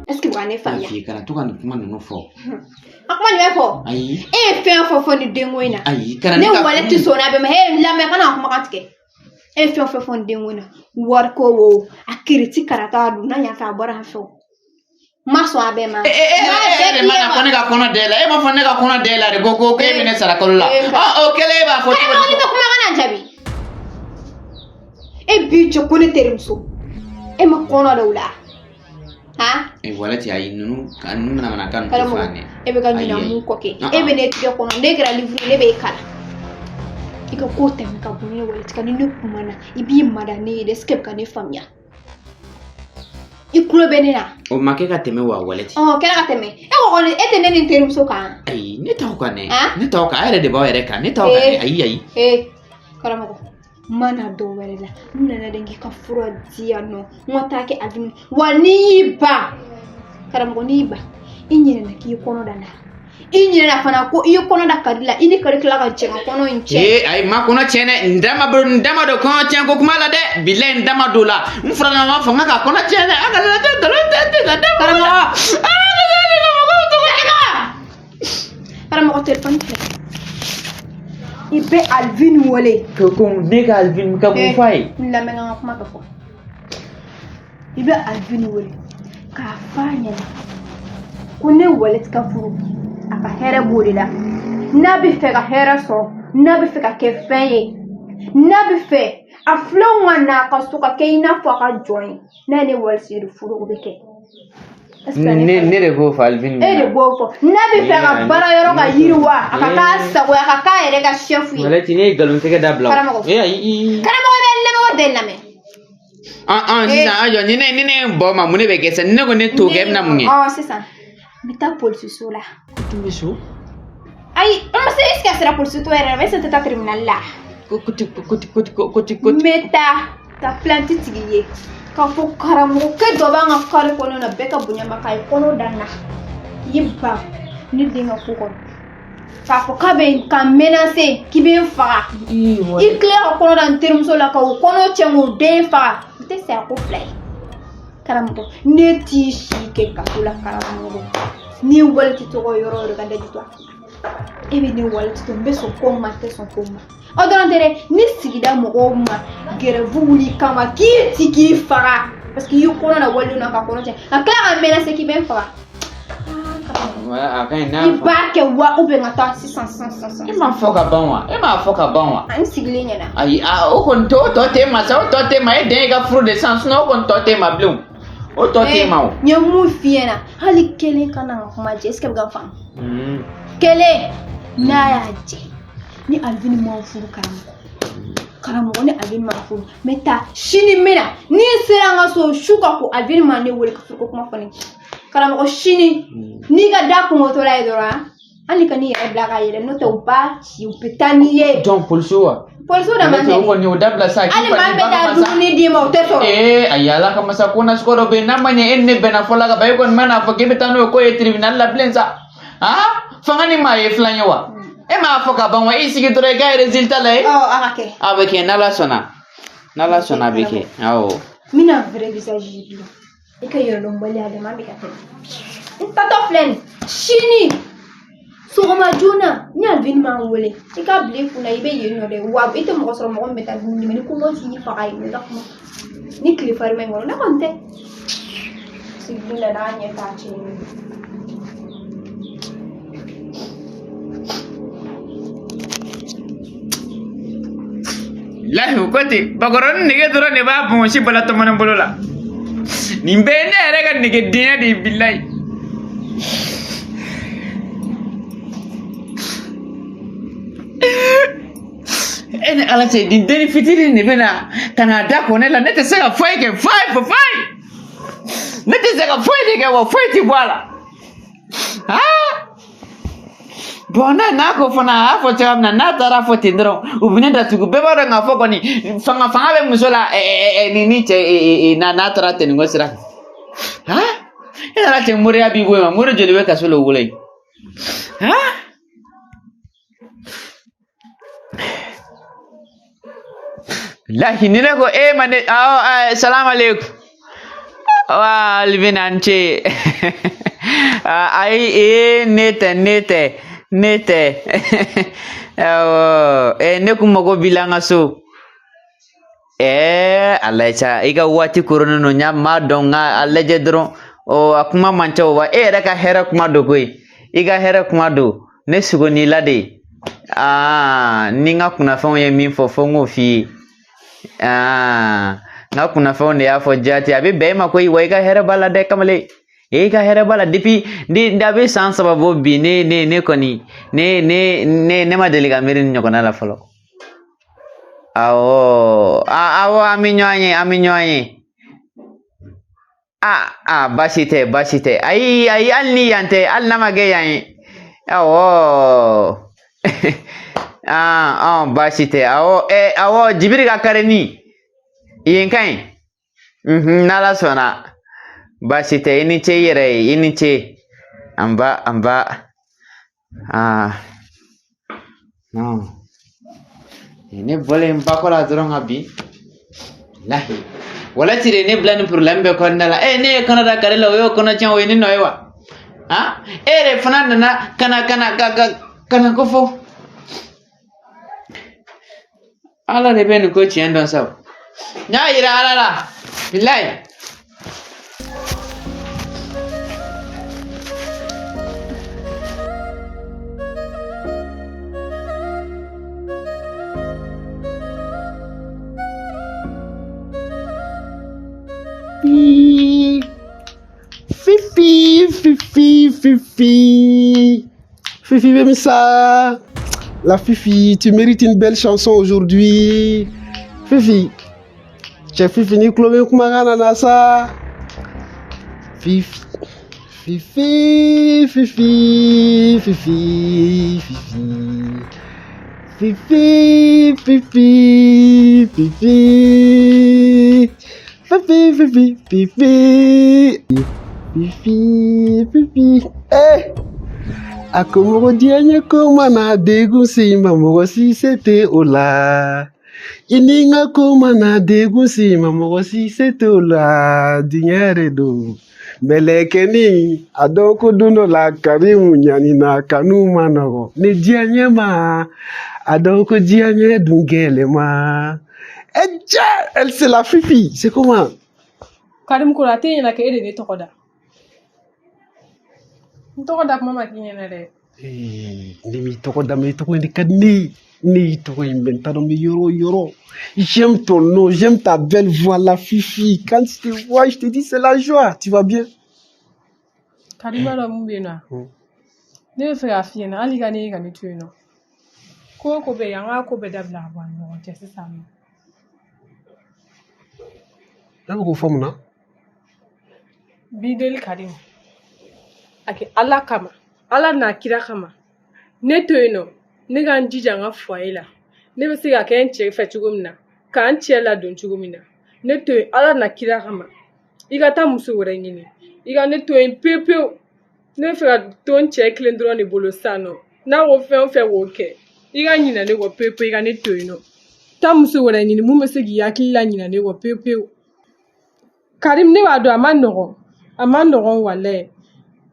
Est-ce que bɛ ka ne faamuya? F'i kana to ka nin kuma ninnu fɔ. A kuma jumɛn fɔ? Ayi. E ye fɛn fɔ fɔ nin denko in na. Ayi, kana ne wale tɛ sɔn n'a bɛɛ ma. E lamɛn, kana kumakan tigɛ. E ye fɛn fɛn fɔ nin denko in na, wariko wo, a kiriti karata don n'a ɲa fɛ, a bɔra an fɛ o. N ma sɔn a bɛɛ ma. E e e de mana ko ne ka kɔnɔ da e la, e m'a fɔ ne ka kɔnɔ da e la de ko e bɛ ne sara kalo la. Ɔ, o kɛlen e b'a fɔ cogo di? Ne bɛ kuma kana jaabi. E b'i jɔ ko ne terimuso. E ma kɔnɔ da o la. Han? E wala ti ayi, ninnu ka ninnu manamanakan ninnu tɛ fɔ an ye. E bɛ ka ɲinɛ mun kɔ kɛ? E bɛ ne tigɛ kɔnɔ, ne kɛra livre, ne b'e kalan. I ka ko tɛmɛ ka bon ne wale tigɛ ni ne kumana, i b'i mada ne ye dɛ, est ce que e bɛ ka ne faamuya? I tulo bɛ ne na. O ma kɛ ka tɛmɛ wa wale ti? Ɔ, kɛra ka tɛmɛ. E ko kɔni e tɛ ne ni n terimuso kan. Ayi, ne t'aw kan dɛ. Ne t'aw kan, a yɛrɛ de b'aw yɛrɛ kan. Ne t'aw kan dɛ. Ayi ayi. Ee, karamɔgɔ, n ma na dɔ wɛrɛ la, n nana de k'i ka fura di yan nɔ, n ka taa kɛ Alvin. Wa n'i y'i ban, karamɔgɔ, n'i y'i ban, i ɲinɛna k'i ye kɔnɔ da n na. I ɲinɛna fana ko i ye kɔnɔ da Kadi la, i ni Kadi tila ka jɛ ka kɔnɔ in tiɲɛ. Ee ayi, ma kɔnɔ tiɲɛ dɛ, n da ma don, n da ma don kɔnɔ tiɲɛ ko kuma la dɛ, bilayi n da ma don o la, n fura ma fɔ n ka kɔnɔ tiɲɛ dɛ, a kana tɛ nkalon tɛ tɛ ka da. Karamɔgɔ, karamɔgɔ, telefɔni filɛ, i bɛ Alvin wele. Ko ne ka Alvin ka mun f'a ye? N lamɛn, ka kuma ka fɔ. I bɛ Alvin wele k'a f'a ɲɛna ko ne Waleti ka furu, a ka hɛrɛ b'o de la. N'a bɛ fɛ ka hɛrɛ sɔrɔ, n'a bɛ fɛ ka kɛ fɛn ye, n'a bɛ fɛ a filanw ka n'a ka so ka kɛ i n'a fɔ a ka jɔn ye, n'a ye ne Waleti de furu, o bɛ kɛ. Ne de b'o fɔ Alvin. E de b'o fɔ. N'a bɛ fɛ ka baara yɔrɔ ka yiriwa, a ka k'a sago ye, a ka k'a yɛrɛ ka chef ye. Waleti, ne ye nkalon tigɛ dabila. Karamɔgɔ. Karamɔgɔ bɛ lamɛn, o de lamɛn. An sisan, an jɔ, ni ne bɔ ma, mun de bɛ kɛ sisan? Ni ne ko ne t'o kɛ, e bɛna mun kɛ? Ɔ, sisan n bɛ taa polisiso la. Tun bɛ so. Ayi, n ma se, est ce que a sera polisiso yɛrɛ la? Est ce que tɛ taa tribunal la? Ko ko ko ko ko ko ko. N bɛ taa ka plainte tigi ye k'a fɔ karamɔgɔkɛ dɔ b'an ka kare kɔnɔ na, bɛɛ ka bonya ma, k'a ye kɔnɔ da n na, k'i ban ne den ka ko kɔnɔ, k'a fɔ k'a bɛ ka menacer k'i bɛ n faga. I tila ka kɔnɔ da n terimuso la ka o kɔnɔ tiɲɛ k'o den faga, o tɛ saya ko fila ye. Karamɔgɔ, ne t'i si kɛ kaso la. Karamɔgɔ, ni Waleti tɔgɔ yɔrɔ o yɔrɔ ka daji to a kunna, e bɛ ne Waleti to, n bɛ sɔn ko ma, n tɛ sɔn ko ma. O dɔrɔn tɛ dɛ, ni sigida mɔgɔw ma grève wuli kama k'i ti k'i faga, parce que i y'i kɔnɔ da walidenw na ka kɔnɔ tiɲɛ, ka tila ka menacer k'i bɛ n faga. A ka ɲi n'a I b'a kɛ wa, ou bien ka taa sisan sisan sisan. E m'a fɔ ka ban wa? E m'a fɔ ka ban wa? N sigilen ɲɛna. Ayi, a o kɔni tɔ, o tɔ t'e ma sa, o tɔ t'e ma, e den y'i ka furu de sisan, sinon o kɔni tɔ t'e ma bilen o, o tɔ t'e ma o. N ye mun f'i ɲɛna, hali kelen kana n ka kuma jɛ, est ce que bɛ ka faamu? Kelen n'a y'a jɛ, ni Alvin ma furu, karamɔgɔ, karamɔgɔ, ni Alvin ma furu, n bɛ taa sini, n bɛ na, ni n sera n ka so su ka ko Alvin ma ne wele ka furuko kuma fɔ ne. Karamɔgɔ, sini n'i ka da kɔngɔtɔla ye dɔrɔn, hali ka n'i yɛrɛ bila ka yɛlɛ, n'o tɛ u b'a ci, u bɛ taa n'i ye. Jɔn, polisiw wa? Polisiw dama tɛ. O kɔni o dabila sa. Hali maa min bɛ taa dumuni d'i ma, o tɛ sɔrɔ. Ee ayi, ala ka masa ko nasugu dɔ bɛ yen, n'a ma ɲɛ e ni ne bɛnna fɔ la ka ban, e kɔni mana fɔ k'e bɛ taa n'o ye k'o ye tribunal la bilen sa. Aa, fanga ni maa ye filan ye wa? E m'a fɔ ka ban wa? E sigi dɔrɔn i ka résultat la ye. Ɔ, a ka kɛ. A bɛ kɛ, n'Ala sɔnna. N'Ala sɔnna, a bɛ kɛ. Awɔ. N bɛna vrai visage yir'i la. I ka yɛrɛdɔnbaliya dama bɛ ka tɛmɛ. N tatɔ filɛ nin sini sɔgɔma joona, ni Alvin m'an wele, i ka bila i kunna, i bɛ yen nɔ dɛ, wa i tɛ mɔgɔ sɔrɔ mɔgɔ min bɛ taa dumuni d'i ma, ni kɔngɔ t'i faga yen nɔ, i ka kuma ni tile farima in kɔnɔ, ne kɔni tɛ sigilen la n'a ɲɛ t'a cɛ ye. Lahi, o ko ten, bakɔrɔnin nege dɔrɔn de b'a bonsi bala tɔmɔni bolo la. Nin bɛɛ ye ne yɛrɛ ka negedenya de ye, bilayi. E ni Ala cɛ, nin denni fitinin de bɛ na ka n'a da ko ne la, ne tɛ se ka foyi kɛ, foyi foyi foyi. Ne tɛ se ka foyi de kɛ, wa foyi tɛ bɔ a la. Aa! Bon, n'a ko fana, a y'a fɔ cogoya min na, n'a taara fɔ ten dɔrɔn, u bɛ ne datugu. Bɛɛ b'a dɔn k'a fɔ kɔni fanga bɛ muso la, ni cɛ n'a taara ten nin ko sira kan. Han? E nana cɛ, moriya b'i bɔ yen wa? Mori joli bɛ kaso la o bolo yen? Han? Lahi, ni ne ko e ma ne, awɔ, salamu aleykum. Wa Alvin a ni ce. Ayi ee ne tɛ ne tɛ ne tɛ. Awɔ ne kun mago b'i la n ka so. Ɛɛ a lajɛ sa i ka waati koronnen don n y'a m'a dɔn nka a lajɛ dɔrɔn ɔ a kuma man ca o wa e yɛrɛ ka hɛrɛ kuma don koyi i ka hɛrɛ kuma don ne sugon'i la de aa ni n ka kunnafɛnw ye min fɔ fo n k'o f'i ye aa n ka kunnafɛnw de y'a fɔ jaati a bɛ bɛn e ma koyi wa i ka hɛrɛ b'a la dɛ kamalen i ka hɛrɛ b'a la depuis ni a bɛ san 3 bɔ bi ne ne ne kɔni ne ne ne ne ma deli ka miiri nin ɲɔgɔnna la fɔlɔ. Awɔ awɔ an bɛ ɲɔgɔn ye an bɛ ɲɔgɔn ye a a baasi tɛ baasi tɛ ayi ayi hali ni yan tɛ hali n'a ma kɛ yan ye awɔ aa baasi tɛ awɔ awɔ Jibiri ka kareni yen ka ɲi n'Ala sɔnna baasi tɛ i ni ce i yɛrɛ ye i ni ce anba anba aa non ne bɔlen ba kɔ la dɔrɔn ka bin lahi wala ti de ne bila ni problème bɛɛ kɔnɔna la ne ye kɔnɔ da kare la o y'o kɔnɔ tiɲɛ o ye ne nɔ ye wa han e yɛrɛ fana nana ka na ka na ka ka ka na ko fɔ Ala de bɛ nin ko tiɲɛ dɔn sa n y'a yira Ala la bilayi. Fifi, Fifi, Fifi. Fifi Bemsa. La Fifi, tu mérites une belle chanson aujourd'hui. Fifi. Cɛ Fifi ni tulo bɛ kumakan na sa. Fifi. Fifi, Fifi, Fifi, Fifi. Fifi, Fifi, Fifi. Fifi, Fifi, Fifi. Fifi, Fifi. Eh! A ko mɔgɔ diya ko mana degun s'i ma mɔgɔ si se tɛ o la. I ni n ka ko mana degun s'i ma mɔgɔ si se tɛ o la. Diɲɛ de don. Mɛlɛkɛnin a dɔn ko don dɔ la Karimu ɲanina kanu ma nɔgɔn. Ni diya ɲɛ ma a dɔn ko diya ɲɛ dun gɛlɛn ma. Eh tiens, elle c'est la Fifi. C'est comment? Karim ko a tɛ ɲɛna k'e de ne tɔgɔ da. N tɔgɔ da kuma ma k'i ɲɛna dɛ. Ne m'i tɔgɔ da mais i tɔgɔ in de ka di ne ye. Ne y'i tɔgɔ in mɛn n t'a dɔn n bɛ yɔrɔ o yɔrɔ. J'aime ton nom, j'aime ta belle voix, la Fifi. Quand je te vois, je te dis c'est la joie. Tu vas bien? Karim b'a dɔn mun bɛ yen nɔ wa? Ne bɛ fɛ k'a f'i ɲɛna hali i ka ne ye ka ne to yen nɔ. Ko o ko bɛ yen an k'a ko bɛɛ dabila ka bɔ an ni ɲɔgɔn cɛ sisan nɔ. Ne bɛ k'o fɔ mun na? N b'i deli Karim. A kɛ Ala kama, Ala n'a kira kama. Ne to yen nɔ, ne ka n jija n ka foyer la. Ne bɛ se ka kɛ n cɛ fɛ cogo min na, k'an cɛ ladon cogo min na. Ne to yen Ala n'a kira kama. I ka taa muso wɛrɛ ɲini. I ka ne to yen pewu pewu. Ne bɛ fɛ ka to n cɛ kelen dɔrɔn de bolo sisan nɔ. N'a ko fɛn o fɛn k'o kɛ, i ka ɲinɛ ne kɔ pewu pewu i ka ne to yen nɔ. Taa muso wɛrɛ ɲini mun bɛ se k'i hakili laɲinɛ ne kɔ pewu pewu. Karim ne b'a dɔn a ma nɔgɔn. A ma nɔgɔn walayi.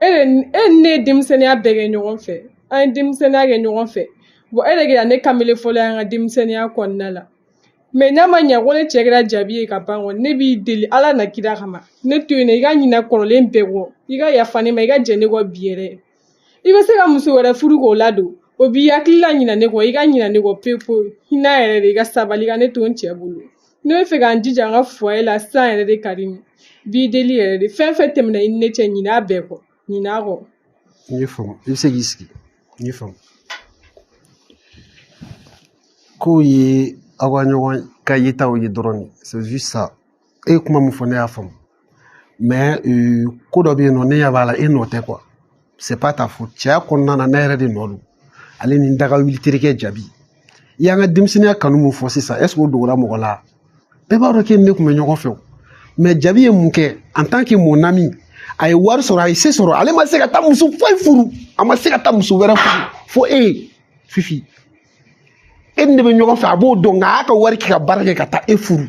E ni ne ye denmisɛnninya bɛɛ kɛ ɲɔgɔn fɛ. An ye denmisɛnninya kɛ ɲɔgɔn fɛ. Bon e de kɛra ne kamalen fɔlɔ ye an ka denmisɛnninya kɔnɔna la. Mais n'a ma ɲɛ ko ne cɛ kɛra jabi ye ka ban kɔni ne b'i deli Ala na kira kama. Ne to yen nɔ i ka ɲinɛ kɔrɔlen bɛɛ kɔ. I ka yafa ne ma i ka jɛn ne kɔ bi yɛrɛ. I bɛ se ka muso wɛrɛ furu k'o ladon. O b'i hakili laɲinɛ ne kɔ i ka ɲinɛ ne kɔ pewu pewu. Hinɛ yɛrɛ de i ka sabali i ka ne to n cɛ bolo. Ne bɛ fɛ ka n jija n ka foyer la sisan yɛrɛ de Karim. B'i deli yɛrɛ de fɛn fɛn tɛmɛna i ni ne cɛ ɲinɛ a bɛɛ kɔ. Ɲinɛ a kɔ. N y'i faamu i bɛ se k'i sigi n y'i faamu. Kow ye aw ka ɲɔgɔn ka yetaw ye dɔrɔn de c'est juste ça. E ye kuma min fɔ ne y'a faamu mais ko dɔ bɛ yen nɔ ne ɲɛ b'a la e nɔ tɛ quoi. C'est pas ta faute. Cɛya kɔnɔna na ne yɛrɛ de nɔ don. Ale ni n daga wuli terikɛ Jabi. I y'an ka denmisɛnninya kanu mun fɔ sisan est ce que o dogora mɔgɔ la? Bɛɛ b'a dɔn k'e ni ne tun bɛ ɲɔgɔn fɛ o. Mais Jabi ye mun kɛ en tant que mon ami? A ye wari sɔrɔ, a ye se sɔrɔ, ale ma se ka taa muso foyi furu, a ma se ka taa muso wɛrɛ furu fo e Fifi. E ni ne bɛ ɲɔgɔn fɛ, a b'o dɔn nka a y'a ka wari kɛ ka baara kɛ ka taa e furu.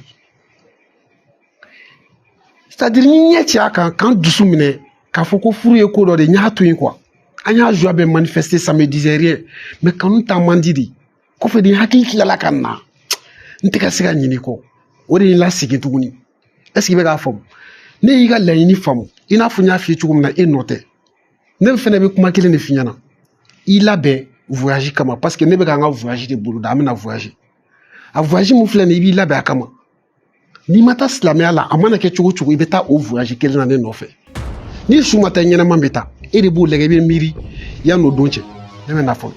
C'est à dire n ɲɛ ci a kan k'an dusu minɛ k'a fɔ ko furu ye ko dɔ de ye, n y'a to yen quoi. An y'a joie bɛɛ manifester, ça me disait rien, mais kanu ta man di de. Kɔfɛ de n hakili tilala ka na, n tɛ ka se ka ɲinɛ kɔ, o de ye n lasegin tuguni. Est ce que i bɛ k'a faamu? Ne y'i ka laɲini faamu, i n'a fɔ n y'a f'i ye cogo min na, e nɔ tɛ. Ne fɛnɛ bɛ kuma kelen de f'i ɲɛna, i labɛn voyage kama, parce que ne bɛ k'an ka voyage de boloda, an bɛna voyage. A voyage mun filɛ nin ye, i b'i labɛn a kama. N'i ma taa silamɛya la, a mana kɛ cogo o cogo, i bɛ taa o voyage kelen na ne nɔfɛ. Ni su ma taa, ɲɛnama bɛ taa, e de b'o lajɛ, i bɛ miiri yan'o don cɛ. Ne bɛ na fɔlɔ.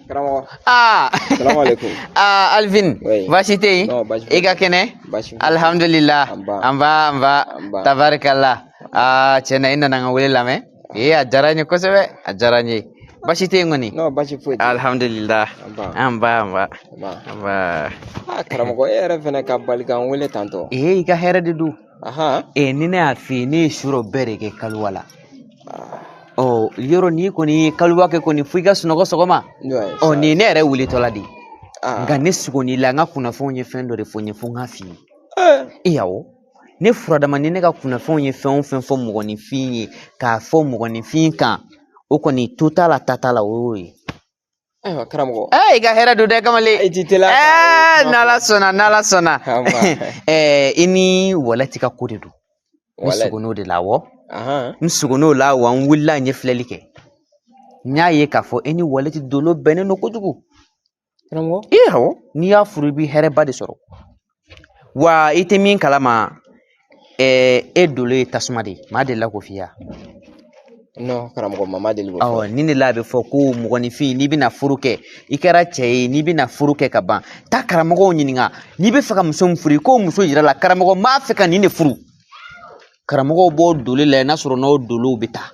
Karamɔgɔ. Ah. Salamu alaikum. Ah, Alvin. Oui. Baasi tɛ yen? Non, baasi I ka kɛnɛ? Baasi foyi. Alhamdulillah. An ba. An ba, an ba. An ba. Tabarikalla. Ah, tiɲɛ na i nana n ka wele lamɛn. Ee, a diyara n ye kosɛbɛ. A diyara n ye. Baasi tɛ yen kɔni? Non, baasi foyi tɛ. Alhamdulillah. An ba. An ba, an ba. An ba. An ba. Ah, karamɔgɔ, e yɛrɛ fɛnɛ ka bali k'an wele tantɔ. Ee, i ka hɛrɛ de don. Ahan. Ee, ni ne y'a f'i ye, ne ye su rɔ bɛɛ de kɛ kaliwa la. Ɔ, yɔrɔ n'i kɔni ye kaliwa kɛ kɔni, fo i ka sunɔgɔ sɔgɔma. Ɔ, nin ye ne yɛrɛ weletɔla de ye. Nka ne sugoni la, n ka kunnafoniw ye fɛn dɔ de fɔ n ye, fo n k'a f'i ye. E awɔ, ne furadama ni ne ka kunnafoniw ye fɛn o fɛn fɔ mɔgɔninfin ye, k'a fɔ mɔgɔninfin kan, o kɔni to t'a la, ta t'a la, o y'o ye. Ayiwa karamɔgɔ. Ee, i ka hɛrɛ don dɛ, kamalen. I ti teliya ka Ɛɛ, kuma fɔ. n'Ala sɔnna, n'Ala sɔnna. An ba. Ɛɛ, i ni Walɛti ka ko de don. N Walɛti. sugonn'o de la, awɔ. Ahan. N sugonn'o la, wa n wulila, n ye filɛli kɛ. N y'a ye k'a fɔ e ni Walɛti dolo bɛnnen don kojugu. Karamɔgɔ. Ee, awɔ, n'i y'a furu, i bɛ hɛrɛba de sɔrɔ. Wa i tɛ min kalama, ɛɛ, e dolo ye tasuma de ye. Maa delila k'o f'i ye wa? Non, karamɔgɔ, mama deli k'o fɔ. Awɔ, nin de la a bɛ fɔ ko mɔgɔninfin, n'i bɛna furu kɛ, i kɛra cɛ ye, n'i bɛna furu kɛ ka ban, taa karamɔgɔw ɲininka. N'i bɛ fɛ ka muso min furu, i k'o muso yira la, karamɔgɔ, n b'a fɛ ka nin de furu. Karamɔgɔw b'o dolo lajɛ, n'a sɔrɔ n'o dolow bɛ taa.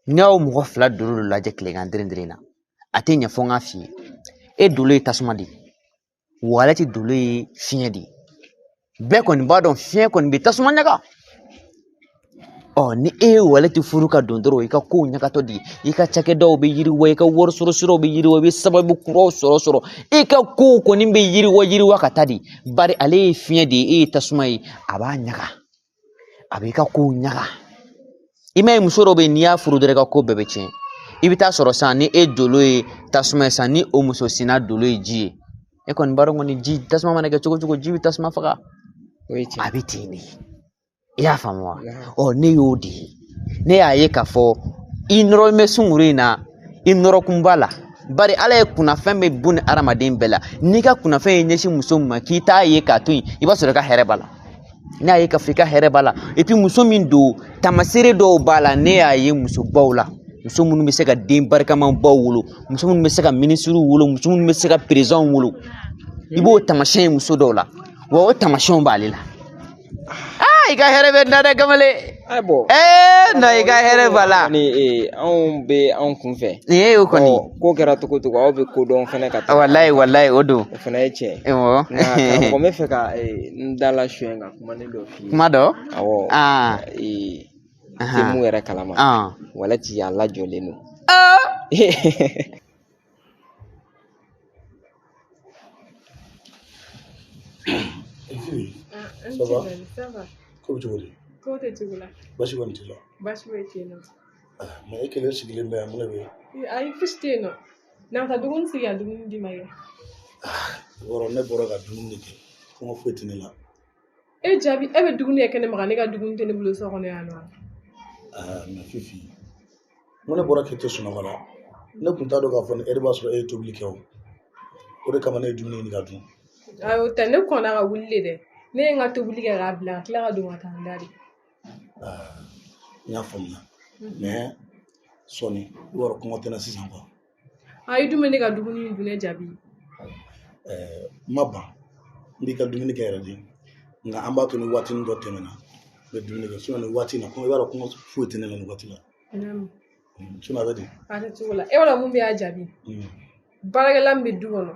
N'i y'aw mɔgɔ fila dolo lajɛ tilegan deren na, a tɛ ɲɛ fo n k'a f'i ye. E dolo ye tasuma de ye, Walɛti dolo ye fiɲɛ de ye. Bɛɛ kɔni b'a dɔn fiɲɛ kɔni bɛ tasuma ɲaga. Ɔ, ni e ye Walɛti furu ka don dɔrɔn, i ka kow ɲagatɔ de ye. I ka cakɛdaw bɛ yiriwa, i ka wari sɔrɔ siraw bɛ yiriwa, i bɛ sababu kuraw sɔrɔ, i ka kow kɔni bɛ yiriwa yiriwa ka taa de. Bari ale ye fiɲɛ de ye, e ye tasuma ye, a b'a ɲaga, a b'i ka kow ɲaga. I m'a ye, muso dɔw bɛ yen, n'i y'a furu dɔrɔn, i ka ko bɛɛ bɛ tiɲɛ. I bɛ taa sɔrɔ sisan, ni e dolo ye tasuma ye sisan, ni o muso sina dolo ye ji ye, e kɔni b'a dɔn kɔni, ji tasuma mana kɛ cogo o cogo, ji bɛ tasuma faga. O ye tiɲɛ. A bɛ ten de. I y'a faamu wa? Ɔ, ne y'o de ye. Ne y'a ye k'a fɔ i nɔrɔ bɛ sunkuru in na, i nɔrɔkun b'a la. Bari Ala ye kunnafɛn bɛ bun ni hadamaden bɛɛ la. N'i ka kunnafɛn ye ɲɛsin muso min ma, k'i t'a ye k'a to yen, i b'a sɔrɔ i ka hɛrɛ b'a la. Ne y'a ye k'a fɔ i ka hɛrɛ b'a la. Et puis muso min don, taamasere dɔw b'a la, ne y'a ye musobaw la. Muso minnu bɛ se ka den barikamabaw wolo, muso minnu bɛ se ka minisiriw wolo, muso minnu bɛ se ka perezanw wolo. I b'o taamasiyɛn ye muso dɔw la, wa o taamasiyɛnw b'ale la. Ah, i ka hɛrɛ bɛ na dɛ, kamalen. Ayi bɔn. Ee, non, i ka hɛrɛ b'a la. Ni anw bɛ anw kun fɛ. Nin ye o kɔni. Ko kɛra cogo o cogo, aw bɛ ko dɔn fɛnɛ ka tɛmɛ. Walayi, walayi, o don. O fana ye tiɲɛ ye. Awɔ. Nka karamɔgɔ, n bɛ fɛ ka n da la suɲɛ ka kuma ne dɔ f'i ye. Kuma dɔ? Awɔ. Ah. Tɛ mun yɛrɛ kalama. Ah. Walɛti a lajɔlen don. Ah. Ça va? Ça va. Ko bɛ cogo di? Ko tɛ cogo la. Baasi kɔni t'i la? Baasi foyi tɛ yen nɔ. Mais e kelen sigilen bɛ yan, mun de bɛ yen? Ayi, fosi tɛ yen nɔ. Na ka dumuni sigi ka dumuni d'i ma kɛ. Wɔrɔ, ne bɔra ka dumuni de kɛ, kɔngɔ foyi tɛ ne la. E jaabi, e bɛ dumuni kɛ kɛnɛ ma, ne ka dumuni tɛ ne bolo so kɔnɔ yan nɔ. Mais Fifi, n ko ne bɔra k'e to sunɔgɔ la, ne tun t'a dɔn k'a fɔ ni heure b'a sɔrɔ e ye tobili kɛ o. O de kama ne ye dumuni ɲini ka dun. Ayi, o tɛ, ne kɔnna ka wuli de dɛ. Ne ye n ka tobili kɛ k'a bila, ka tila ka don ka taa n da de. N y'a faamuya, mais sɔɔni, i b'a dɔn kɔngɔ tɛ n na sisan quoi. Ayi, dun bɛ ne ka dumuni in dun, ne jaabi. N ma ban, n b'i ka dumuni kɛ yɛrɛ de, nka an b'a to ni waatinin dɔ tɛmɛna, n bɛ dumuni kɛ. Sinon nin waati in na, i b'a dɔn kɔngɔ foyi tɛ ne la nin waati la. Sinon a bɛ di? A tɛ cogo la. E b'a dɔn mun bɛ y'a jaabi? Baarakɛla min bɛ du kɔnɔ,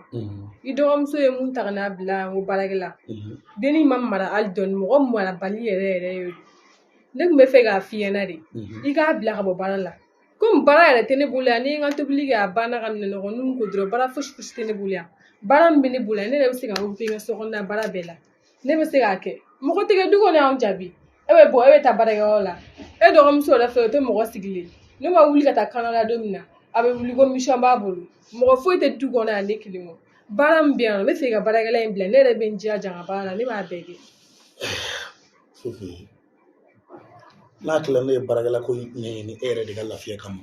i dɔgɔmuso ye mun ta ka n'a bila yan ko baarakɛla, dennin ma mara hali dɔɔni, mɔgɔ marabali yɛrɛ yɛrɛ ye. Ne tun bɛ fɛ k'a f'i ɲɛna de, i k'a bila ka bɔ baara la. Komi baara yɛrɛ tɛ ne bolo yan, ni n ka tobili kɛ a banna ka minɛnɔgɔninw ko dɔrɔn, baara fosi fosi tɛ ne bolo yan. Baara min bɛ ne bolo yan, ne yɛrɛ bɛ se ka occuper n ka sokɔnɔna baara bɛɛ la. Ne bɛ se k'a kɛ. Mɔgɔ tɛ kɛ du kɔnɔ yan Jabi. E bɛ bɔ, e bɛ taa baarakɛyɔrɔ la. E dɔgɔmuso yɛrɛ filɛ, o tɛ mɔgɔ sigilen. Ne ma wuli ka taa Canada don min na, a bɛ wuli ko mission b'a bolo. Mɔgɔ foyi tɛ du kɔnɔ yan ne kelen kɔ. Baara min bɛ yan nɔ, n bɛ fɛ ka baarakɛla in bila, ne yɛrɛ bɛ n jilaja n ka baara la, ne b'a bɛɛ kɛ. Fifi, n'a tilala ne ye baarakɛla ko ɲɛɲini e yɛrɛ de ka lafiya kama.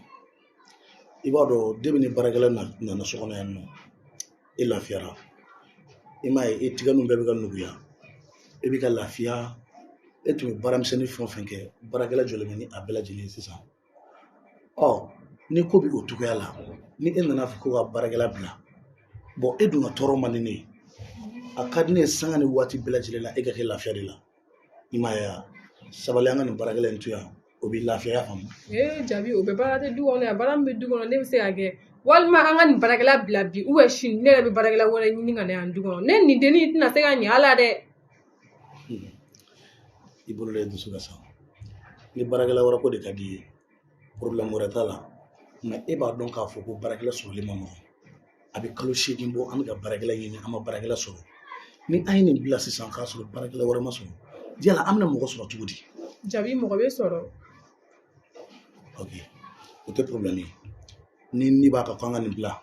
I b'a dɔn depuis ni baarakɛla nana so kɔnɔ yan nɔ, e lafiyara. I m'a ye, e tigɛninw bɛɛ bɛ ka nuguya, e bɛ ka lafiya. E tun bɛ baaramisɛnnin fɛn o fɛn kɛ, baarakɛla jɔlen bɛ ni a bɛɛ lajɛlen ye sisan. Ɔ ni ko bɛ o cogoya la, ni e nana fɔ ko ka baarakɛla bila, bɔn e dun ka tɔɔrɔ man di ne ye. A ka di ne ye sanga ni waati bɛɛ lajɛlen la e ka kɛ lafiya de la. I m'a ye wa? Sabali, an ka nin baarakɛla in to yan, o b'i lafiya, i y'a faamu? Ee Jabi, o bɛ baara tɛ du kɔnɔ yan, baara min bɛ du kɔnɔ ne bɛ se k'a kɛ. Walima an ka nin baarakɛla bila bi, ou bien sini ne yɛrɛ bɛ baarakɛla wɛrɛ ɲini ka na yan du kɔnɔ. Ne nin dennin tɛna se ka ɲɛ a la dɛ. I bolo la i dusu ka sa. Ni baarakɛla wɛrɛ ko de ka di i ye, problème wɛrɛ t'a la. Mais e b'a dɔn k'a fɔ ko baarakɛla sɔrɔli ma nɔgɔn. A bɛ kalo 8 bɔ, an bɛ ka baarakɛla ɲini, an ma baarakɛla sɔrɔ. Ni an ye nin bila sisan k'a sɔrɔ baarakɛla wɛrɛ ma sɔrɔ, yala an bɛna mɔgɔ sɔrɔ cogo di? Jabi, mɔgɔ bɛ sɔrɔ. Ok, o tɛ problème ye. Ni b'a kan ko an ka nin bila,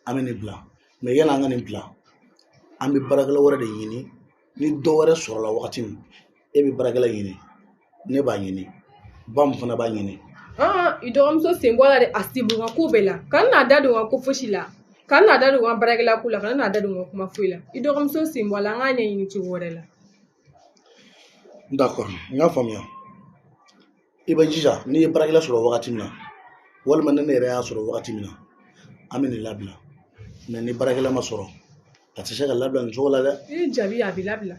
an bɛ nin bila. Mais yala an ka nin bila, an bɛ baarakɛla wɛrɛ de ɲini. Ni dɔ wɛrɛ sɔrɔla wagati min, e bɛ baarakɛla ɲini, ne b'a ɲini, ba min fana b'a ɲini. I dɔgɔmuso sen bɔ a la dɛ, a sen bɔ n ka ko bɛɛ la. Kana n'a da don n ka ko fosi la. Kana n'a da don n ka baarakɛla ko la, kana n'a da don n ka kuma foyi la. I dɔgɔmuso sen bɔ a la, an k'a ɲɛɲini cogo wɛrɛ la. D'accord, n y'a faamuya. I bɛ jija, n'i ye baarakɛla sɔrɔ wagati min na, walima ni ne yɛrɛ y'a sɔrɔ wagati min na, an bɛ nin labila. Mais ni baarakɛla ma sɔrɔ, a tɛ se ka labila nin cogo la dɛ. I Jabi, a bɛ labila.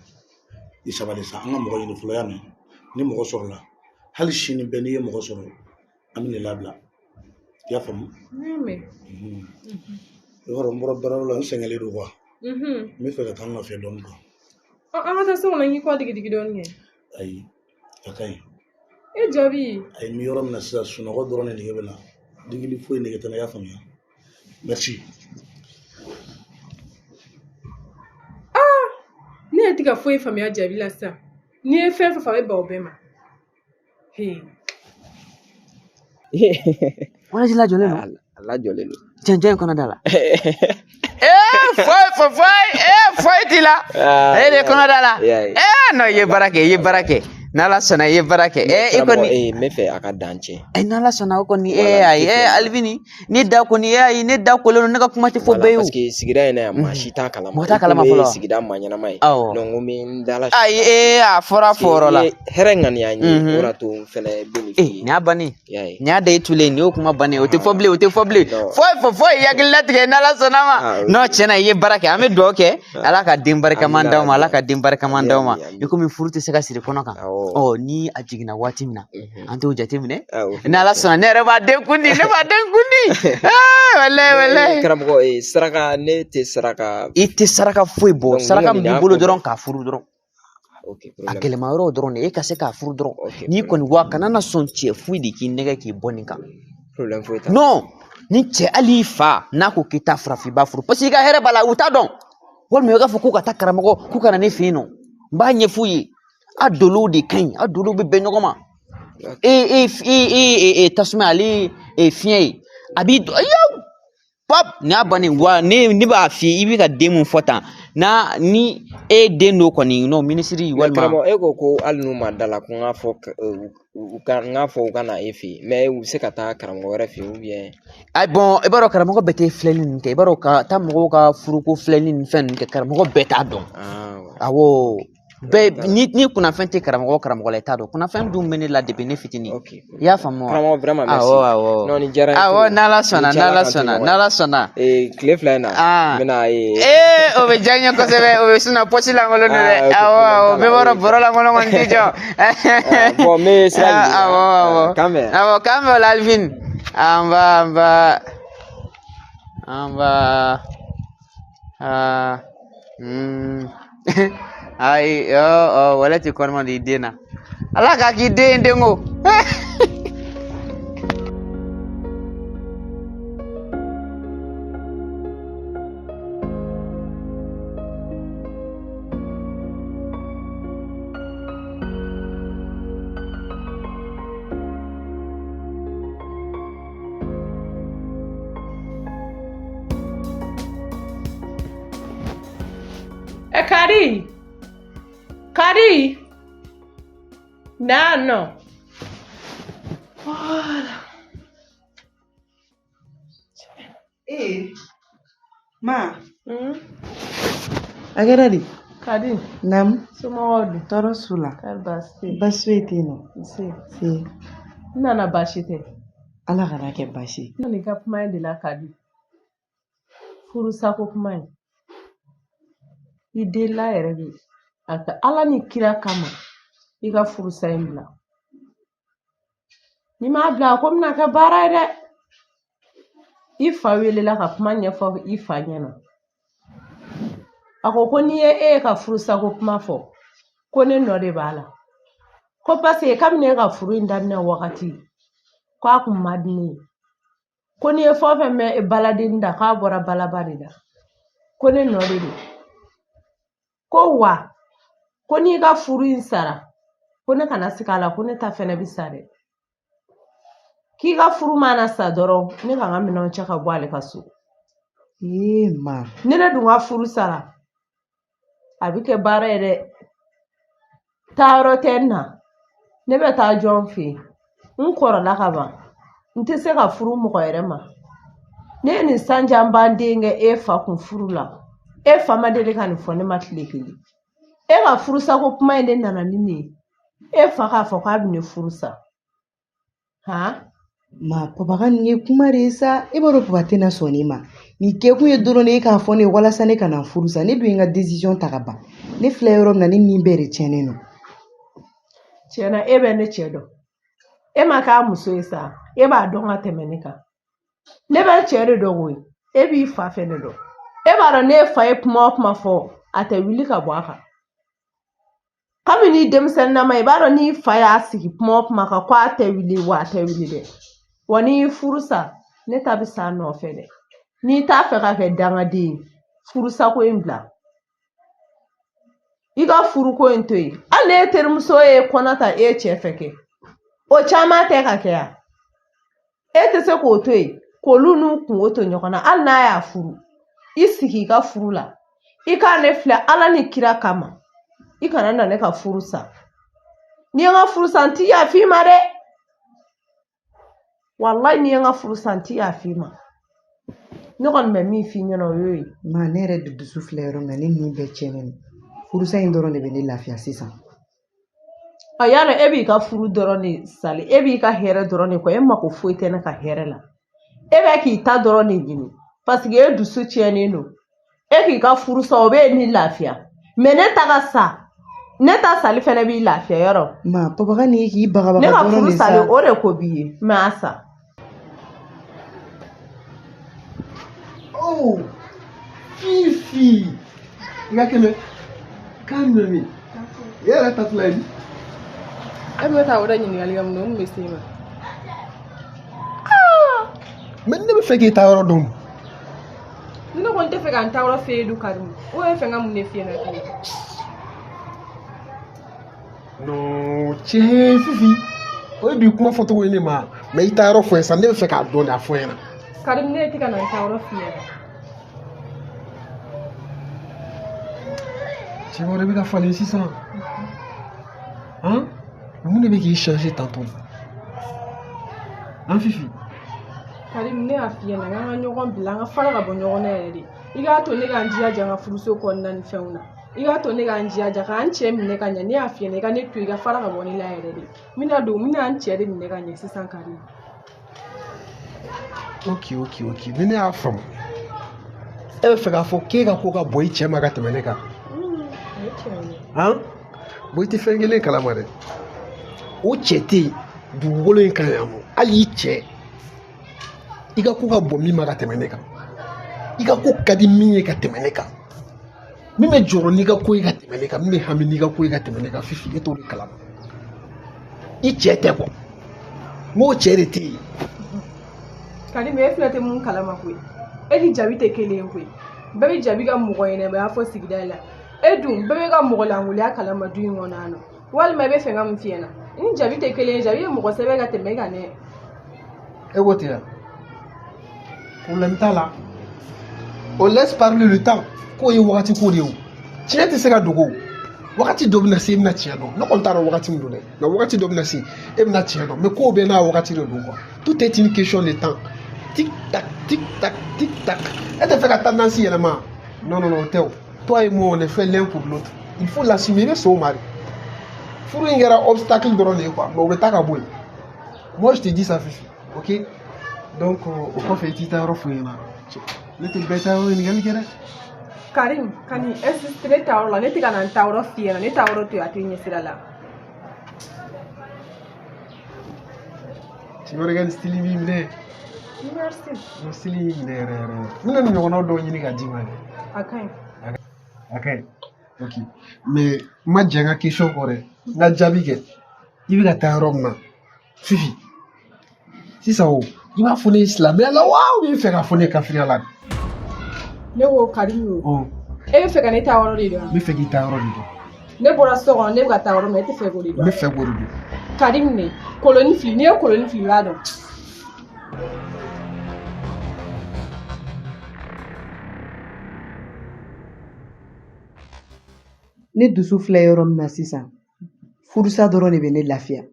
I sabali sa, an ka mɔgɔ ɲini fɔlɔ, y'a mɛn? Ni mɔgɔ sɔrɔla, hali sini bɛɛ n'i ye mɔgɔ sɔrɔ, an bɛ nin labila. I y'a faamu? N y'a mɛn. I b'a dɔn, n bɔra baarayɔrɔ la, n sɛgɛnlen don quoi. N bɛ fɛ ka taa n lafiya dɔɔnin quoi. An ka taa so kɔnɔ, n k'i kɔ digi digi dɔɔnin kɛ. Ayi, a ka ɲi. E Jabi. Ayi, n bɛ yɔrɔ min na sisan, sunɔgɔ dɔrɔn de nege bɛ na. Digili foyi nege tɛ n na, i y'a faamuya? Merci. Ne yɛrɛ tɛ ka foyi faamuya Jabi la sisan. N'i ye fɛn fɛn fɔ, a bɛ ban o bɛɛ ma. He. Walaji lajɔlen don. A lajɔlen don. Cɛncɛn in kɔnɔ da la. Ee foyi foyi foyi, ee foyi t'i la. E de kɔnɔ da la. Ee non, i ye baara kɛ, i ye baara kɛ. N'Ala sɔnna, i ye baara kɛ. Ee i kɔni. N bɛ fɛ a ka dan cɛ. Ee n'Ala sɔnna, o kɔni ee ayi, ee Alivini, ne da kɔni, ee ayi, ne da kolen don, ne ka kuma tɛ fɔ bɛɛ ye o. Parce que sigida in na yan, maa si t'a kalama. Mɔgɔ t'a kalama fɔlɔ. Sigida maa ɲɛnama ye. Awɔ. Donc n ko n bɛ n da la. Ayi, ee a fɔra fɔyɔrɔ la. Hɛrɛ ŋaniya n ye, o de y'a to n fɛnɛ bɛ nin f'i ye. Nin y'a bannen. Nin y'a da i tulen, nin y'o kuma bannen, o tɛ fɔ bilen, o tɛ fɔ bilen. Foyi foyi foyi, i hakili latigɛ n'Ala sɔnna ma. Non, tiɲɛna i ye baara kɛ, an bɛ dugawu kɛ. Ala ka den barikama d'aw ma, Ala ka den barikama d'aw ma. I komi furu tɛ se ka siri kɔnɔ kan. Ɔ ni a jiginna waati min na, an t'o jateminɛ. N'Ala sɔnna, ne yɛrɛ b'a den kun di, ne b'a den kun di. Walayi walayi. Karamɔgɔ, saraka, ne tɛ saraka. I tɛ saraka foyi bɔ, saraka min b'i bolo dɔrɔn k'a furu dɔrɔn. A gɛlɛma yɔrɔ dɔrɔn de, e ka se k'a furu dɔrɔn. N'i kɔni wa kana na sɔn cɛ foyi de k'i nɛgɛ k'i bɔ nin kan. Non, ni cɛ hali i fa n'a ko k'i t'a fura, f'i b'a furu, parce que i ka hɛrɛ b'a la, u t'a dɔn. Walima i k'a fɔ k'u ka taa karamɔgɔ, k'u ka na ne fɛ yen nɔ, n b'a ɲɛf'u ye. A dolow de ka ɲi, a dolow bɛ bɛn ɲɔgɔn ma. E e e tasuma ale ye fiɲɛ ye, a b'i yaw pap, nin y'a bannen. Wa ne b'a f'i ye, i bɛ ka den mun fɔ tan, n'a ni e den dɔ kɔni non minisiri walima. Karamɔgɔ, e ko ko hali n'u ma da la, ko n k'a fɔ u ka, n k'a fɔ u ka na e fɛ yen, mais u bɛ se ka taa karamɔgɔ wɛrɛ fɛ yen ou bien. Ayi bon, i b'a dɔn karamɔgɔ bɛɛ tɛ filɛli ninnu kɛ, i b'a dɔn ka taa mɔgɔw ka furuko filɛli ni fɛn ninnu kɛ, karamɔgɔ bɛɛ t'a dɔn. Awɔ. Bɛɛ ni kunnafɛn tɛ karamɔgɔ karamɔgɔ la, i t'a dɔn. Kunnafɛn dun bɛ ne la depuis ne fitinin. I y'a faamu wa? Karamɔgɔ, vraiment merci. Awɔ awɔ. Non, nin diyara n ye. Awɔ, n'Ala sɔnna, n'Ala sɔnna, n'Ala sɔnna. Tile 2 in na. N bɛna Ee o bɛ diya n ye kosɛbɛ, o bɛ sinon poche lankolon don dɛ. Awɔ awɔ, bɛɛ b'a dɔn bɔrɔ lankolon kɔni tɛ jɔ. Bon, n bɛ sira ɲini. Awɔ awɔ. K'an bɛn. Awɔ, k'an bɛn o la Alivini. An ba an ba. An ba. Aa. Ayi, ɔ wala ti kɔnɔma di den na. Ala k'a k'i den ye denko. Ɛ Kadi! Kadi! Na nɔ. Voilà. Ee ma. A kɛra di? Kadi. Naamu. Somɔgɔw dun? Tɔɔrɔ s'u la. Kari baasi tɛ yen? Baasi foyi tɛ yen nɔ. Nse. Se. N nana baasi tɛ. Ala kana kɛ baasi ye. N nana i ka kuma in de la Kadi. Furusako kuma in. I delila yɛrɛ de. A ka Ala ni kira kama i ka furusa in bila. N'i m'a bila a ko bɛna kɛ baara ye dɛ. I fa welela ka kuma ɲɛfɔ i fa ɲɛna. A ko ko n'i ye e ye ka furusako kuma fɔ ko ne nɔ de b'a la. Ko paseke kabini e ka furu in daminɛ wagati k'a kun man di ne ye. Ko n'i ye fɛn o fɛn mɛn baladen da k'a bɔra balaba de la. Ko ne nɔ de don. Ko wa ko n'i ka furu in sara ko ne kana sigi a la ko ne ta fɛnɛ bɛ sa dɛ. K'i ka furu mana sa dɔrɔn ne ka n ka minɛnw cɛ ka bɔ ale ka so. Ee ma. Ni ne dun ka furu sara a bɛ kɛ baara ye dɛ. Taayɔrɔ tɛ n na. Ne bɛ taa jɔn fɛ yen. N kɔrɔla ka ban. N tɛ se ka furu mɔgɔ wɛrɛ ma. Ne ye nin sanjanban den kɛ e fa kun furu la. E fa ma deli ka nin fɔ ne ma tile kelen. E ka furusako kuma in de nana ni nin ye. E fa k'a fɔ k'a bɛ ne furu sa. Han? Ma papa ka nin ye kuma de ye sa. E b'a dɔn papa tɛna sɔn nin ma. Nin kɛkun ye dɔrɔn de e k'a fɔ ne ye walasa ne kana furu sa. Ne dun ye n ka décision ta ka ban. Ne filɛ yɔrɔ min na ne ni bɛɛ de tiɲɛnen don. Tiɲɛna e bɛ ne cɛ dɔn. E ma k'a muso ye sa. E b'a dɔn ka tɛmɛ ne kan. Ne bɛ cɛ de dɔn koyi. E b'i fa fɛnɛ dɔn. E b'a dɔn ne fa ye kuma o kuma fɔ a tɛ wuli ka bɔ a kan. Kabini denmisɛnninama i b'a dɔn n'i fa y'a sigi kuma o kuma kan ko a tɛ wuli wa a tɛ wuli dɛ. Wa n'i y'i furu sa ne ta bɛ s'a nɔfɛ dɛ. N'i t'a fɛ ka kɛ dangaden ye furusako in bila. I ka furuko in to yen. Hali n'e terimuso ye kɔnɔ ta e cɛ fɛ kɛ. O caman tɛ ka kɛ yan. E tɛ se k'o to yen k'olu n'u kungo to ɲɔgɔn na hali n'a y'a furu. I sigi i ka furu la. I k'a ne filɛ Ala ni kira kama. I kana na ne ka furu sa. N'i ye n ka furu sa n ti yafa i ma dɛ. Walayi n'i ye n ka furu sa n ti yafa i ma. Ne kɔni bɛ min f'i ɲɛna o y'o ye. Ma ne yɛrɛ de dusu filɛ yɔrɔ min na ne ni bɛɛ tiɲɛnen don. Furusa in dɔrɔn de bɛ ne lafiya sisan. A y'a dɔn e b'i ka furu dɔrɔn de sali e b'i ka hɛrɛ dɔrɔn de kɔ e mako foyi tɛ ne ka hɛrɛ la. E bɛ k'i ta dɔrɔn de ɲini paseke e dusu tiɲɛnen don. E k'i ka furu sa o bɛ ni lafiya. Mɛ ne ta ka sa ne ta sali fɛnɛ b'i lafiya yɔrɔ. Ma papa ka nin k'i bagabaga Ne ka dɔrɔn furu de sa. sali o de ko b'i ye mɛ a sa. Oh, Fifi. I ka kɛnɛ. K'a minɛ min? E yɛrɛ tatɔla ye min? E bɛ taa o de ɲininkali kɛ mun na o mun bɛ se i ma. Mais ne bɛ fɛ k'e taa yɔrɔ dɔn. Ne kɔni tɛ fɛ ka n taa yɔrɔ f'e ye du Karimu. O ye fɛn ka mun de f'i ɲɛna tuguni? Non, cɛ Fifi. O ye bi kuma fɔcogo ye ne ma. Mais i taa yɔrɔ fɔ n ye sa, ne bɛ fɛ k'a dɔn de a fɔ n ɲɛna. Karimu ne tɛ ka na n taa yɔrɔ f'i ɲɛna. Cɛ wɛrɛ bɛ ka falen sisan. Han? Mun de bɛ k'i changer tantôt? Han Fifi? Karimu ne y'a f'i ɲɛna k'an ka ɲɔgɔn bila an ka fara ka bɔ ɲɔgɔn na yɛrɛ de. I k'a to ne k'an jilaja n ka furuso kɔnɔna ni fɛnw na. I k'a to ne k'an jilaja k'an cɛ minɛ ka ɲɛ ne y'a f'i ɲɛna i ka ne to i ka fara ka bɔ ne la yɛrɛ de. N bɛna don n bɛna n cɛ de minɛ ka ɲɛ sisan Karimu. Ok, ok, ok. Ni ne y'a faamu. E bɛ fɛ k'a fɔ k'e ka ko ka bon i cɛ ma ka tɛmɛ ne kan. O ye tiɲɛ ye. Han? Bon i tɛ fɛn kelen kalama dɛ. O cɛ tɛ yen dugukolo in kan yan nɔ. Hali i cɛ. I ka ko ka bon min ma ka tɛmɛ ne kan. I ka ko ka di min ye ka tɛmɛ ne kan, min bɛ jɔrɔ n'i ka ko ye ka tɛmɛ ne kan, min bɛ hami n'i ka ko ye ka tɛmɛ ne kan, Fifi, e t'o de kalama. I cɛ tɛ quoi, n k'o cɛ de tɛ yen. Karim, e fɛnɛ tɛ mun kalama koyi, e ni Jabi tɛ kelen ye koyi. Bɛɛ bɛ Jabi ka mɔgɔ ɲɛnɛmaya fɔ sigida la, e dun bɛɛ bɛ ka mɔgɔ lankolonya kalama du in kɔnɔ yan nɔ. Walima i bɛ fɛ ka mun f'i ɲɛna? I ni Jabi tɛ kelen ye, Jabi ye mɔgɔ sɛbɛ ka tɛmɛ e kan dɛ. E ko ten wa? Problème t'a la. On laisse parler le temps. K'o ye wagati ko de ye o. Tiɲɛ tɛ se ka dogo o. Wagati dɔ bɛna se, e bɛna tiɲɛ dɔn. Ne kɔni t'a dɔn wagati min don dɛ, mais wagati dɔ bɛna se, e bɛna tiɲɛ dɔn. Mais kow bɛɛ n'a wagati de don quoi. Tout est une question de temps. Tic tac, tic tac, tic tac. E tɛ fɛ ka tendance yɛlɛma? Non, non, non, o tɛ o. Toi et moi, on est fait l'un pour l'autre. Il faut l'assumer. I bɛ sɔn o ma de. Furu in kɛra obstacle dɔrɔn de ye quoi, mais o bɛ taa ka bɔ yen. Moi, je te dis ça, Fifi, ok? Donc o kɔfɛ, i t'i ta yɔrɔ f'u ɲɛna. Ne tɛ bɛɛ ta yɔrɔ ɲininkali kɛ dɛ. Karim, ka nin insiste ne ta yɔrɔ la, ne tɛ ka na n ta yɔrɔ f'i ɲɛna, ne ta yɔrɔ to yen, a tɛ ɲɛ sira la. Cɛ ka nin style b'i minɛ. Merci. Nin style y'i minɛ yɛrɛ yɛrɛ. N bɛna nin ɲɔgɔnna dɔw ɲini ka d'i ma dɛ. A ka ɲi. A ka ɲi. Ok, mais n ma jɛ n ka question kɔ dɛ. N ka jaabi kɛ. I bɛ ka taa yɔrɔ min na, Fifi, sisan o, i b'a fɔ ne ye silamɛya la wa, ou bien i bɛ fɛ k'a fɔ ne ye kafiriya la de? Ne ko Karim o. E bɛ fɛ ka ne ta yɔrɔ de dɔn? N bɛ fɛ k'i ta yɔrɔ de dɔn. Ne bɔra so kɔnɔ, ne bɛ ka taa yɔrɔ min na, e tɛ fɛ k'o de dɔn? N bɛ fɛ k'o de dɔn. Karim ne, koloni fili, n'i ye koloni fili, i b'a dɔn. Ne dusu filɛ yɔrɔ min na sisan, furusa dɔrɔn de bɛ ne lafiya.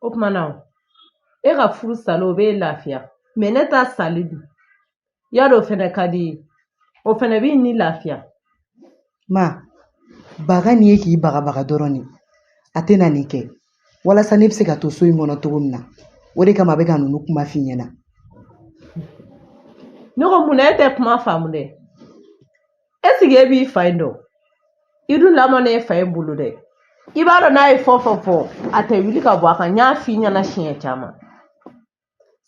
O tuma na, e ka furu sali o b'e lafiya, mais ne ta sali dun, yadɔ o fɛnɛ ka di ye, o fɛnɛ b'i ni lafiya. Ma, baga nin ye k'i bagabaga dɔrɔn de, a tɛna nin kɛ walasa ne bɛ se ka to so in kɔnɔ cogo min na, o de kama a bɛ ka ninnu kuma f'i ɲɛna. Ne ko munna e tɛ kuma faamu dɛ? Est-ce que e b'i fa in dɔn? I dun lamɔnen e fa in bolo dɛ. I b'a dɔn n'a ye fɛn o fɛn fɔ, a tɛ wuli ka bɔ a kan. N y'a f'i ɲɛna siɲɛ caman.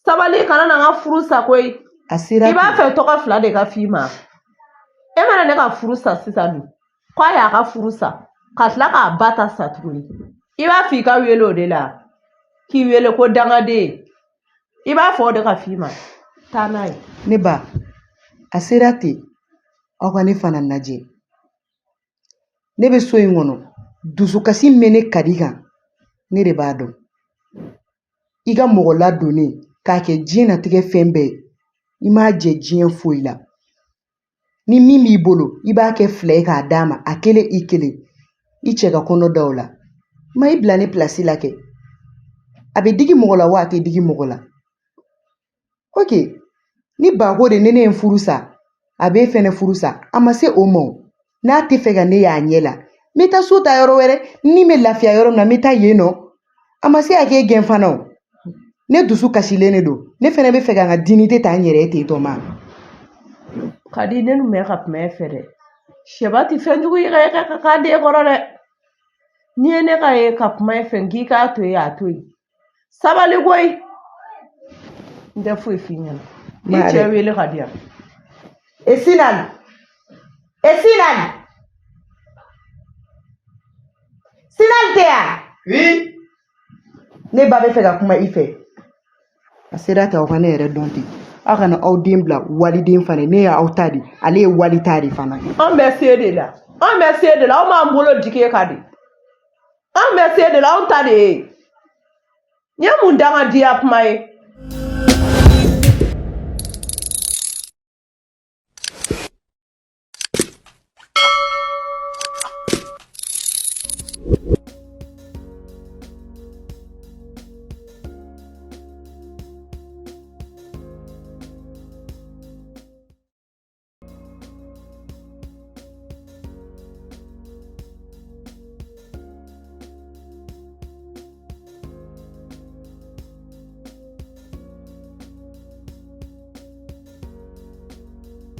Sabali, kana na n ka furu sa koyi. A sera. I b'a fɛ tɔgɔ fila de ka f'i ma. E mana ne ka furu sa sisan dun, k'a y'a ka furu sa ka tila k'a ba ta sa tuguni, i b'a fɔ i ka wele o de la, k'i wele ko dangaden. I b'a fɔ o de ka f'i ma. Taa n'a ye. Ne ba, a sera ten, aw ka ne fana lajɛ. Ne bɛ so in kɔnɔ, dusukasi min bɛ ne Kadi kan, ne de b'a dɔn. I ka mɔgɔ ladonnen k'a kɛ diɲɛnatigɛ fɛn bɛɛ ye, i m'a jɛ diɲɛ foyi la. Ni min b'i bolo, i b'a kɛ fila ye k'a d'a ma, a kelen i kelen. I cɛ ka kɔnɔ da o la. Ma i bila ne pilasi la kɛ. A bɛ digi mɔgɔ la wa a tɛ digi mɔgɔ la? Ok, ni bako de ne ye n furu sa, a b'e fɛnɛ furu sa, a ma se o ma o. N'a tɛ fɛ ka ne y'a ɲɛ la, n bɛ taa so ta yɔrɔ wɛrɛ, ni bɛ lafiya yɔrɔ min na, n bɛ taa yen nɔ. A ma se a k'e gɛn fana o. Ne dusu kasilen de don, ne fɛnɛ bɛ fɛ ka n ka dignité ta n yɛrɛ ye ten tɔ ma. Kadi, ne dun bɛ ka kuma e fɛ dɛ. Sɛba tɛ fɛn jugu ye ka k'a den kɔrɔ dɛ. N'i ye ne ka ye ka kuma e fɛ, n k'i k'a to yen, a to yen. Sabali koyi. N tɛ foyi f'i ɲɛna. I cɛ wele ka di yan. E Sinan! E Sinan! Sinan tɛ yan? Oui. Ne ba bɛ fɛ ka kuma i fɛ. A sera ta, aw ka ne yɛrɛ dɔn ten. Aw kana aw den bila waliden fana, ne y'aw ta de, ale ye wali ta de fana. An bɛ se de la. An bɛ se de la, anw b'an bolo jigin e kan de. An bɛ se de la, anw ta de ye. N ye mun dangadenya kuma ye?